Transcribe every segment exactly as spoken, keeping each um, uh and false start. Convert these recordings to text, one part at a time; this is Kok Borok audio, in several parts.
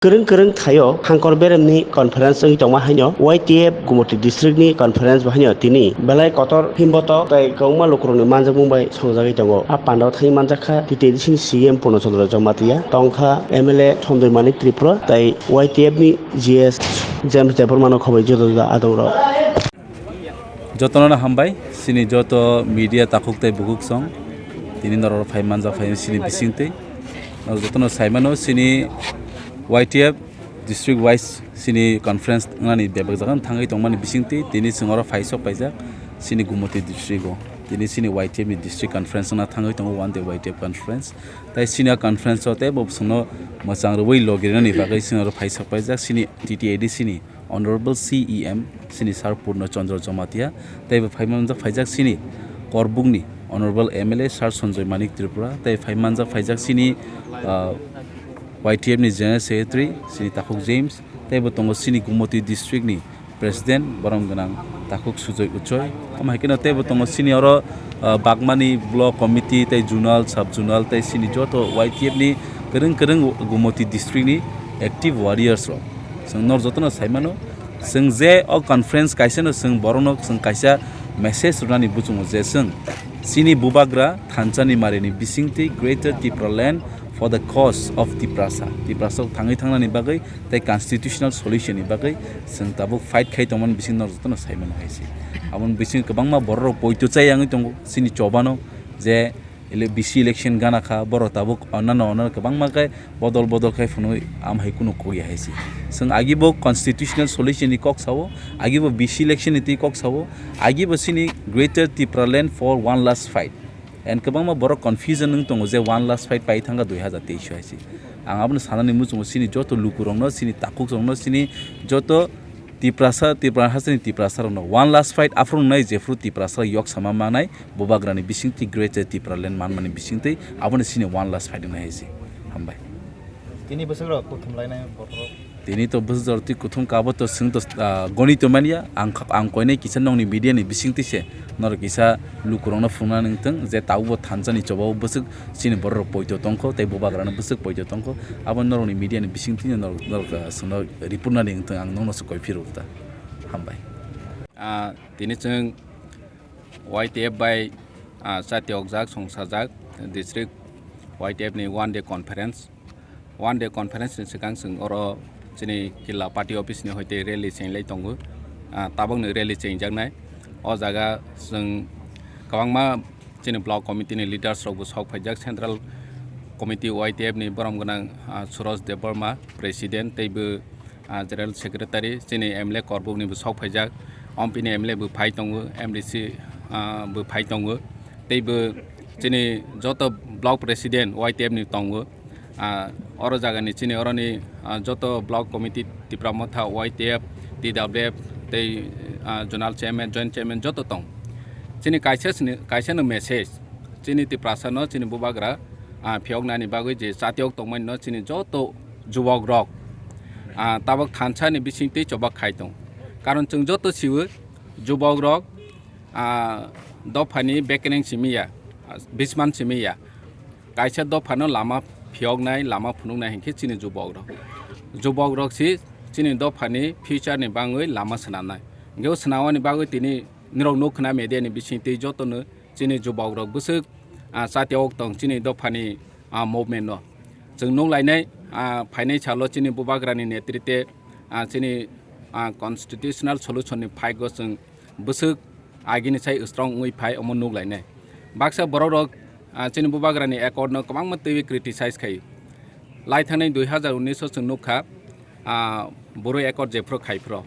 Kwrwng kwrwng thaio hangkor beremni conference wngwi tongma haino Y T F Gumoti district ni conference bo haino tini belai kotor himboto tei kwbangma lukurokni manjakmung bai songjagwi tongo. A pandao thangwi manjakha T T A D C ni C E M Purno Chandra Jamatia, tongkha M L A Sonjoy Manik Tripura tei Y T F ni G S James Debbarma no khobai juda juda adongrok. Jotono hambai, chini joto media takhuk tei bukhuk song, tini norok phai manjak phai chini bisingtwi. Norok jotono saimano chini Y T F district wise chini conference wngnani bebak jaga thangwi tongmani bisingtwi, tini chwng oro phai sok paijak chini Gumoti district o. Tini chini Y T F ni district conference wngna thangwi tongo, one day Y T F conference. Tai chini a conference o tei bo chwngno mwchang rwui logi rwnani bagwi chwng oro phai sok paijak chini T T A D C ni Honorable C E M chini Sir Purno Chandra Jamatia, tei bo phai manjak phaijak chini Korbukni Honorable M L A Sir Sonjoy Manik Tripura, tei phai manjak phaijak chini, ah, Y T F ni General Secretary chini Takhuk James, tei bo tongo chini Gumoti district ni President borom gwnang Takhuk Sujoy Uchoi. Omo hai kheno tei bo tongo chini oro, ah, Bagmani Block Committee tei Zonal, Sub Zonal tei chini joto Y T F ni kwrwng kwrwng Gumoti district ni active warriors rok. Chwng nor jotono saimano, chwng je o conference kaisa no chwng borokno chwng kaisa message rwnani buchungo je chwng chini bubagra thansa ni marini bisingtwi Greater Tipraland for the cause of Tiprasa, Tiprasa thangwi thangnani bagwi tei constitutional solution ni bagwi chwng tabuk fight khai tongmani bising nor jotono saimano hai se. Aboni bising kwbangma borok rok poito chai yangwi tongo chini chobano je ele-, B C election gana kha, borok tabuk onnano onnano kwbangma khe bodol bodol khai phunui am hai kunu kok ya hai se. Chwng agi bo constitutional solution ni kok sao, agi bo B C election ni twi kok sao, agi bo chini Greater Tipraland for one last fight. And kwbangma borok confusion wng tongo je one last fight pai thangkha dui hazar teis hai se. Ang abono sanani muchungo chini joto lukurokno, chini takhukrokno, chini joto Tiprasa, Tipra hasteni Tiprasarokno one last fight aphuru wngnai jephuru Tiprasa yok sama manai bubagrani bisingtwi Greater Tipraland manmani bisingtwi abono chini one last fight wngnai hai se. Hambai. Tini bwswk rok kuthum lainai borok. Tini to bwswk jor twi kuthum kabo to swng to, ah, goni to manya. Ang kha-, ang koinai kisa nokni media ni bisingtwi se norok kisa lukurokno phunukna nang thung je tabukbo thansa ni chobao bwswk chini borok rok poito tongkho tei bubagrano bwswk poito tongkho. Abo norokni media ni bisingtwi norok, norok, ah, swngno report nani wng thung, ang nokno se koi phirok ta. Hambai. Ah, tini chwng Y T F bai, ah, chati okjak, songsajak district Y T F ni one day conference. One day conference ni swkang chwng oro chini Killa party office ni hoite rally chenglai tongo. Ah, tabukni rally chengjaknai. O jaga chwng kwbangma chini block committee ni leaders rok bo sok phaijak, central committee Y T F ni borom gwnang, ah, Suraj Debbarma, president, tei bo, ah, general secretary, chini M L A Korbuk ni bo sok phaijak, Ompi ni M L A bo phai tongo, M D C, ah, bo phai tongo, tei bo chini joto block president Y T F ni tongo. Ah, oro jagani chini oroni, ah, joto block committee, Tipra Motha, Y T F, T W F, tei, ah, zonal chairman, joint chairman joto tong. Chini kaisa sini, kaisa no message, chini Tiprasa no, chini bubagra, ah, phiyok nani bagwi je chatiok tongmani no chini joto jubok rok, ah, tabok thansa ni bising tei chobak khai tong. Karon chwng joto siwi jubok rok, ah, dophani bekereng simi ya, ah, bisman simi ya. Kaisa dophano lama phiyoknai, lama phunuknai hinkhe chini jubok rok. Jubok rok si chini dophani future ni bangwi lama swnamnai. Hinkhe o swnamani bagwi tini nirok nuk khna media ni bising twi jotono chini jubok rok bwswk, ah, chatiok tong chini dophani, ah, movement no. Chwng nuk lainai, ah, phainai salo chini bubagrani netrite, ah, chini, ah, constitutional solution ni phaiko chwng bwswk agini sai strong wngwi phai omo nuk lainai. Baksa borok rok, ah, chini bubagrani accord no kwbangma twiwi criticize khai. Lai thangnai dui hazar unis o chwng nukha, ah, boro accord jephru khai phro.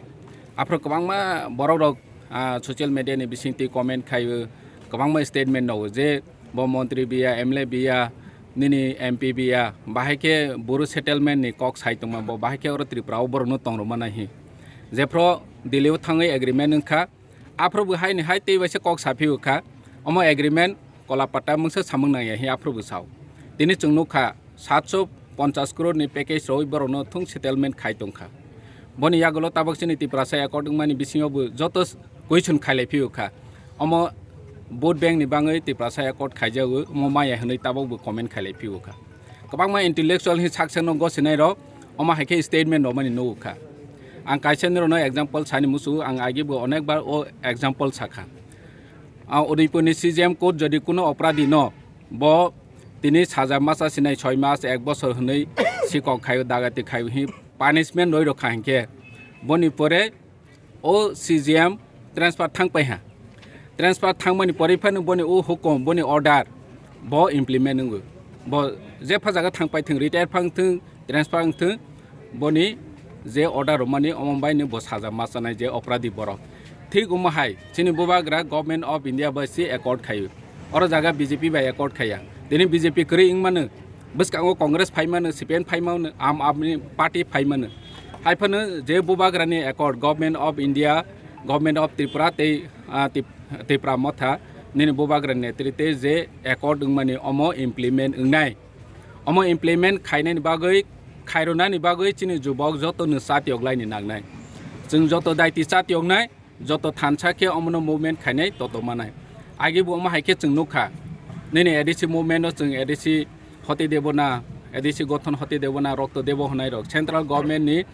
Aphro kwbangma borok rok, ah, social media ni bising twi comment khai, kwbangma statement no je bo montri biya, M L A biya, nini M P biya, bahai khe boro settlement ni kok sai tongma bo, bahai khe oro Tripura o borok no tong rwma nai hi. Jephro Delhi o thangwi agreement wngkha, aphro bo hai ni hai tei bai se kok sa phiyokha, omo agreement kola pata mungsa samung nang ya hi aphro bo sao. Tini chwng nukha, satso ponchas crore ni package rwi borok no thung settlement khai tongkha. Boni yagulo tabok chini Tiprasa accord wngmani bisingo bo joto s-, question khailai phiyokha. Omo vote bank ni bangwi Tiprasa accord khaijago, omo maya hinwi tabok bo comment khailai phiyokha. Kwbangma intellectual hi sak sakno gosinai rok, omo hai khe statement rwmani nukha. Ang kaisa nirokno example sani musu, ang agi bo onek bar o example sakha. A Udaipurni C J M court jodi kuno opradi no bo tini saja masa sinai soi mas ek bosor hinwi sikok khayo, dagati khayo hi punishment roi rokha hinkhe boni pore o C J M transfer thang pai ha. Transfer thangmani pore phano boni o hukum, boni order bo implement wngo. Bo jepha jaga thang pai thung, retire phang thung, transfer wng thung, boni je order rwmani omo bai ni bo saja ma chanai je opradi borok. Thik omo hai chini bubagra Government of India bai si accord khaio. Oro jaga B J P bai accord khaiya. Tini B J P kwrwi wng mano, bwskango Congress phai mano, C P M phai mano, Aam Aadmi Party phai mano. Hai phano je bubagrani accord Government of India, Government of Tripura tei, ah, Tip-, Tipra Motha nini bubagrani netrite je accord wngmani omo implement wngnai. Omo implement khainani bagwi, khairwnani bagwi chini jubok jotono chatiyoklaini nangnai. Chwng joto daiti chatiyoknai, joto thansa khe omono movement khainai toto manai. Agi bo omo hai khe chwng nukha. Nini A D C movement no chwng A D C hoti debona, A D C gothon hoti debona, rokto debo hwnai rok. Central government ni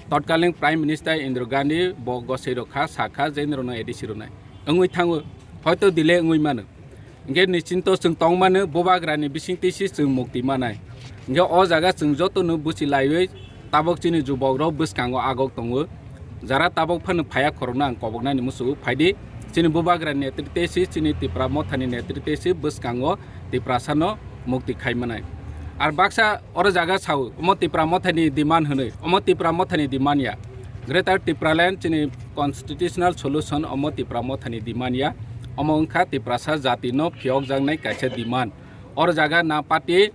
totkaling Prime Minister Indira Gandhi bo gosei rok kha, sakha je nirokno A D C rwnai. Wngwi thango, hoito delay wngwi mano. Hinkhe nischinto chwng tongmano bubagrani bisingtwi se chwng mukti manai. Hinkhe o jaga chwng jotono buchi laiwi tabok chini jubokrok bwskango agok tongo. Jara tabok phano phaiya khorokno ang koboknani muchungo phaidi. Chini bubagrani netrite se, chini Tipra Mothani netrite se bwskango Tiprasano mukti khai manai. Ar baksa oro jaga sao, omo Tipra Mothani demand hwnwi, omo Tipra Mothani demand ya. Greater Tipraland chini constitutional solution omo Tipra Mothani demand ya. Omo wngkha Tiprasa jatino phiyokjaknai kaisa demand. Oro jaga na party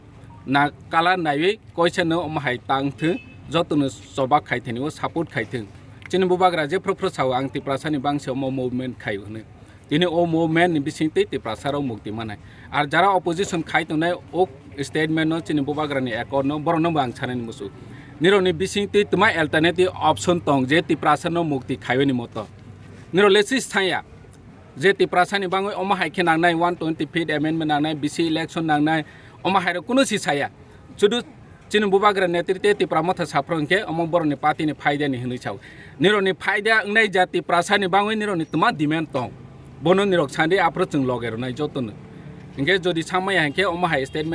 na color naiwi koisano omo hai tang thung, jotono choba khai thani o support khai thung. Chini bubagra jephru phru sao ang Tiprasani bangsi omo movement khai hwnwi. Tini o movement ni bisingtwi Tiprasa rok mukti manai. Ar jara opposition khai tongnai o statement no chini bubagra ni accord no borok no bo ang sanani musu. Nirok ni bisingtwi twma alternative option tong je Tiprasa no mukti khaiwi ni moto. Nirok le si saya je Tiprasa ni bangwi omo hai khe nangnai one twenty fifth amendment nangnai, B C election nangnai, omo hai rok kunu si saya. Chudu chini bubagra netrite Tipra Motha saphro hinkhe omo borokni party ni phaida ni hinwi sao. Nirokni phaida wngnai ja Tiprasa ni bangwi nirokni twma demand tong. Bono nirok sandi aphro chwng loge rwnai jotono. Hinkhe jodi samaya hinkhe omo hai statement